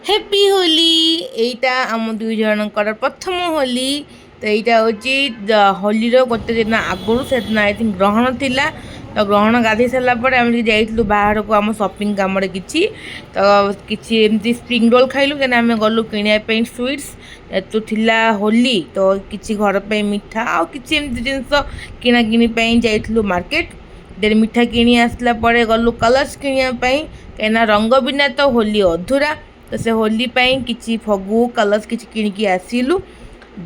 Happy Holi. ଏଇଟା ଆମ ଦୁଇ ଜଣଙ୍କର ପ୍ରଥମ ହୋଲି। ତ ଏଇଟା ହେଉଛି ହୋଲିର ଗୋଟେ ଦିନ ଆଗରୁ। ସେଦିନ I think ଗ୍ରହଣ ଥିଲା। ତ ଗ୍ରହଣ ଗାଧୋଇ ସାରିଲା ପରେ ଆମେ ଟିକେ ଯାଇଥିଲୁ ବାହାରକୁ ଆମ ସପିଂ କାମରେ କିଛି। ତ କିଛି ଏମିତି ସ୍ପ୍ରିଙ୍ଗ ରୋଲ୍ ଖାଇଲୁ। ଦେନ୍ ଆମେ ଗଲୁ କିଣିବା ପାଇଁ ସୁଇଟ୍ସ, ଯେହେତୁ ଥିଲା ହୋଲି। ତ କିଛି ଘର ପାଇଁ ମିଠା ଆଉ କିଛି ଏମିତି ଜିନିଷ କିଣାକିଣି ପାଇଁ ଯାଇଥିଲୁ ମାର୍କେଟ। ଦେନ୍ ମିଠା କିଣି ଆସିଲା ପରେ ଗଲୁ କଲର୍ସ କିଣିବା ପାଇଁ, କାହିଁକିନା ରଙ୍ଗ ବିନା ତ ହୋଲି ଅଧୁରା। ତ ସେ ହୋଲି ପାଇଁ କିଛି ଫଗୁ, କଲର୍ସ କିଛି କିଣିକି ଆସିଲୁ।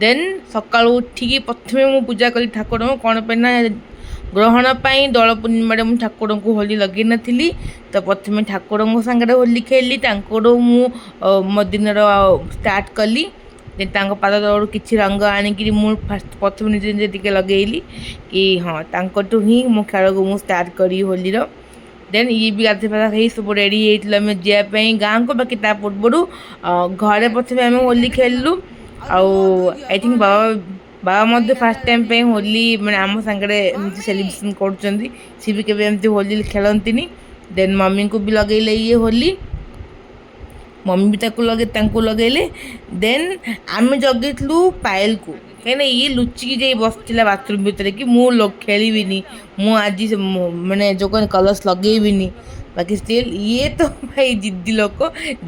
ଦେନ୍ ସକାଳୁ ଉଠିକି ପ୍ରଥମେ ମୁଁ ପୂଜା କଲି ଠାକୁରଙ୍କୁ। କ'ଣ ପାଇଁ ନା ଗ୍ରହଣ ପାଇଁ ଦୋଳ ପୂର୍ଣ୍ଣିମାରେ ମୁଁ ଠାକୁରଙ୍କୁ ହୋଲି ଲଗେଇ ନଥିଲି। ତ ପ୍ରଥମେ ଠାକୁରଙ୍କ ସାଙ୍ଗରେ ହୋଲି ଖେଳିଲି, ତାଙ୍କଠୁ ମୁଁ ମୋ ଦିନର ଷ୍ଟାର୍ଟ କଲି। ଦେନ୍ ତାଙ୍କ ପାଦ ତଳରୁ କିଛି ରଙ୍ଗ ଆଣିକିରି ମୁଁ ଫାଷ୍ଟ ପ୍ରଥମେ ନିଜେ ନିଜେ ଟିକେ ଲଗେଇଲି କି ହଁ, ତାଙ୍କଠୁ ହିଁ ମୋ ଖେଳକୁ ମୁଁ ଷ୍ଟାର୍ଟ କରିବି ହୋଲିର। ଦେନ୍ ଇଏ ବି ଗାଧୋଇ ପାଧା ହେଇ ସବୁ ରେଡ଼ି ହେଇଥିଲୁ ଆମେ ଯିବା ପାଇଁ ଗାଁକୁ। ବାକି ତା ପୂର୍ବରୁ ଘରେ ପ୍ରଥମେ ଆମେ ହୋଲି ଖେଳିଲୁ। ଆଉ I think ବାବା ମଧ୍ୟ ଫାର୍ଷ୍ଟ ଟାଇମ୍ ପାଇଁ ହୋଲି ମାନେ ଆମ ସାଙ୍ଗରେ ଏମିତି ସେଲିବ୍ରେସନ୍ କରୁଛନ୍ତି। ସିଏ ବି କେବେ ଏମିତି ହୋଲି ଖେଳନ୍ତିନି। ଦେନ୍ ମମିଙ୍କୁ ବି ଲଗେଇଲେ ଇଏ ହୋଲି, ମମି ବି ତାକୁ ଲଗେଇ ତାଙ୍କୁ ଲଗେଇଲେ। ଦେନ୍ ଆମେ ଜଗେଇଥିଲୁ ପାଏଲକୁ, କାହିଁକିନା ଇଏ ଲୁଚିକି ଯାଇ ବସିଥିଲା ବାଥରୁମ୍ ଭିତରେ କି ମୁଁ ଖେଳିବିନି, ମୁଁ ଆଜି ମାନେ ଯେଉଁ କ'ଣ କଲର୍ସ ଲଗେଇବିନି। ବାକି ଷ୍ଟିଲ୍ ଇଏ ତ ଭାଇ ଜିଦ୍ଦି ଲୋକ,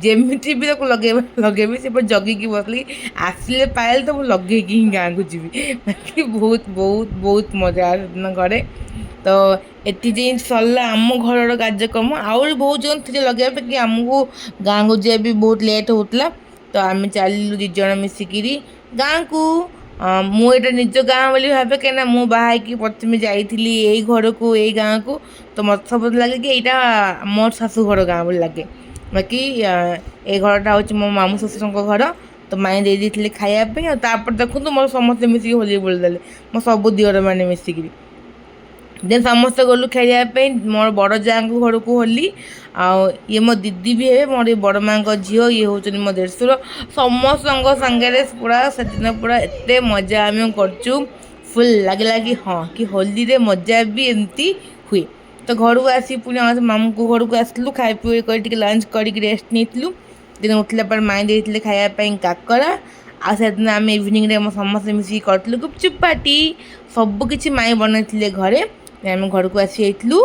ଯେମିତି ବି ତାକୁ ଲଗେଇବା ଲଗେଇବି। ସେ ପୁରା ଜଗିକି ବସିଲି, ଆସିଲେ ପାଏଲ ତ ମୁଁ ଲଗେଇକି ହିଁ ଗାଁକୁ ଯିବି। ବାକି ବହୁତ ବହୁତ ବହୁତ ମଜା ସେଦିନ ଘରେ। ତ ଏଠି ଯାଇ ସରିଲା ଆମ ଘରର କାର୍ଯ୍ୟକ୍ରମ। ଆହୁରି ବହୁତ ଜଣ ଥିଲେ ଲଗେଇବା ପାଇଁ କି ଆମକୁ ଗାଁକୁ ଯିବା ବି ବହୁତ ଲେଟ୍ ହେଉଥିଲା। ତ ଆମେ ଚାଲିଲୁ ଦୁଇ ଜଣ ମିଶିକିରି ଗାଁକୁ। ମୁଁ ଏଇଟା ନିଜ ଗାଁ ବୋଲି ଭାବେ, କାହିଁକିନା ମୁଁ ବାହା ହେଇକି ପ୍ରଥମେ ଯାଇଥିଲି ଏଇ ଘରକୁ, ଏଇ ଗାଁକୁ। ତ ମୋତେ ସବୁବେଳେ ଲାଗେ କି ଏଇଟା ମୋର ଶାଶୁଘର ଗାଁ ବୋଲି ଲାଗେ। ବାକି ଏଇ ଘରଟା ହେଉଛି ମୋ ମାମୁଁ ଶ୍ୱଶୁରଙ୍କ ଘର। ତ ମାଇଁ ଦେଇ ଦେଇଥିଲେ ଖାଇବା ପାଇଁ। ଆଉ ତାପରେ ଦେଖନ୍ତୁ, ମୋର ସମସ୍ତେ ମିଶିକି ହୋଲି ବୋଳିଦେଲେ, ମୋ ସବୁ ଦିଅରମାନେ ମିଶିକିରି। ଦେନ୍ ସମସ୍ତେ ଗଲୁ ଖେଳିବା ପାଇଁ ମୋର ବଡ଼ ଯାଆଙ୍କ ଘରକୁ ହୋଲି। ଆଉ ଇଏ ମୋ ଦିଦି ବି ହେବେ, ମୋର ବଡ଼ ମାଆଙ୍କ ଝିଅ। ଇଏ ହେଉଛନ୍ତି ମୋ ଦେଢ଼ଶୁର। ସମସ୍ତଙ୍କ ସାଙ୍ଗରେ ପୁରା ସେଦିନ ପୁରା ଏତେ ମଜା ଆମେ କରିଛୁ, ଫୁଲ୍ ଲାଗିଲା କି ହଁ, କି ହୋଲିରେ ମଜା ବି ଏମିତି ହୁଏ। ତ ଘରକୁ ଆସି ପୁଣି ମାମୁଁଙ୍କ ଘରକୁ ଆସିଲୁ, ଖାଇ ପିଇ କରି ଟିକେ ଲଞ୍ଚ କରିକି ରେଷ୍ଟ ନେଇଥିଲୁ। ଦିନ ଉଠିଲା ପରେ ମାଇଁ ଦେଇଥିଲେ ଖାଇବା ପାଇଁ କାକରା। ଆଉ ସେଦିନ ଆମେ ଇଭିନିଂରେ ଆମ ସମସ୍ତେ ମିଶିକି କରିଥିଲୁ ଗୁପଚୁପ୍ ପାର୍ଟି। ସବୁ କିଛି ମାଇଁ ବନେଇଥିଲେ ଘରେ। ଆମେ ଘରକୁ ଆସି ଯାଇଥିଲୁ।